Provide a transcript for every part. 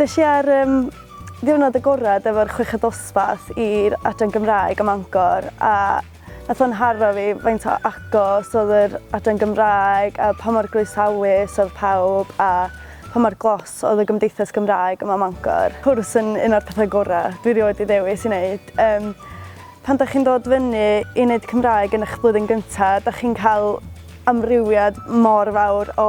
Des i ar um, ddiwrnod agorad efo'r chweched dosbarth i'r adran Gymraeg ym Mangor a nath o'n haro fi faint o agos oedd yr adran Gymraeg a pa mor groesawus oedd pawb a pa mor glos oedd y gymdeithas Gymraeg yma ym Mangor. Cwrs yn un o'r pethau gorau dwi rioed 'di ddewis i wneud. Um, pan da chi'n dod fyny i wneud Cymraeg yn eich blwyddyn gyntaf, da chi'n cael amrywiad mor fawr o,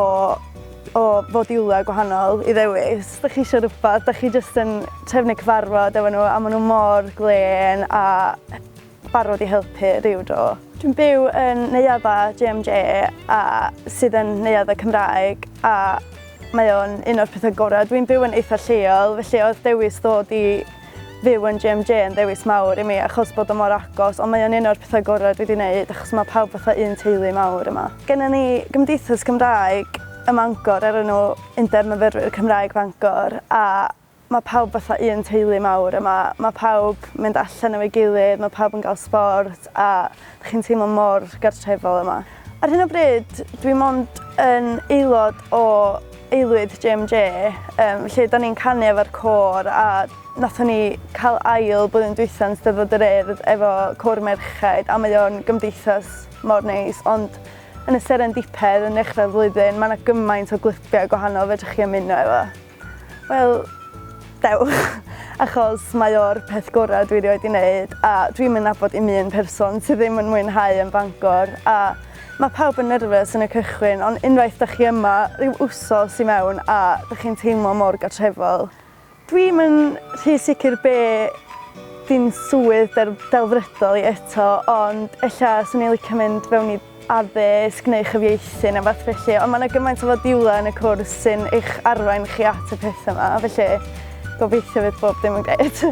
o fodiwlau gwahanol i ddewis. Da chi eisiau rhywbeth, da chi jyst yn trefnu cyfarfod efo nhw a maen nhw mor glên a barod i helpu rhyw dro. Dwi'n byw yn Neuaddau JMJ a sydd yn Neuaddau Cymraeg a mae o'n un o'r pethau gorau. Dwi'n byw yn eitha lleol, felly oedd dewis ddod i fyw yn JMJ yn ddewis mawr i mi achos bod o mor agos, ond mae o'n un o'r pethau gorau dwi wedi wneud achos mae pawb fatha un teulu mawr yma. Gennym ni Gymdeithas Gymraeg ym Mangor ar enw Undeb Myfyrwyr Cymraeg Bangor a mae pawb fatha un teulu mawr yma. Mae pawb mynd allan efo'i gilydd, mae pawb yn cael sbort a chi'n teimlo mor gartrefol yma. Ar hyn o bryd, dwi mond yn aelod o aelwyd JMJ, um, lle da ni'n canu efo'r côr a nathon ni cael ail blwyddyn dwytha yn Steddfod yr Urdd efo côr merched a mae o'n gymdeithas mor neis, ond yn y serendipedd yn dechrau'r flwyddyn mae yna gymaint o glybiau gwahanol fedrwch chi ymuno efo. Wel, dewch, achos mae o'r peth gorau dwi erioed 'di wneud a dwi'm yn nabod i'm un person sydd ddim yn mwynhau yn Bangor a mae pawb yn nervous yn y cychwyn ond unwaith da chi yma rhyw wsos i mewn a da chi'n teimlo mor gartrefol. Dwi'm yn rhy sicr be di'n swydd delfrydol i eto ond ella swn i'n licio mynd fewn i addysg neu chyfieithu neu wbath felly, ond mae 'na gymaint o fodiwlau yn y cwrs sy'n eich arwain chi at y pethau yma, felly gobeithio fydd bob dim yn grêt.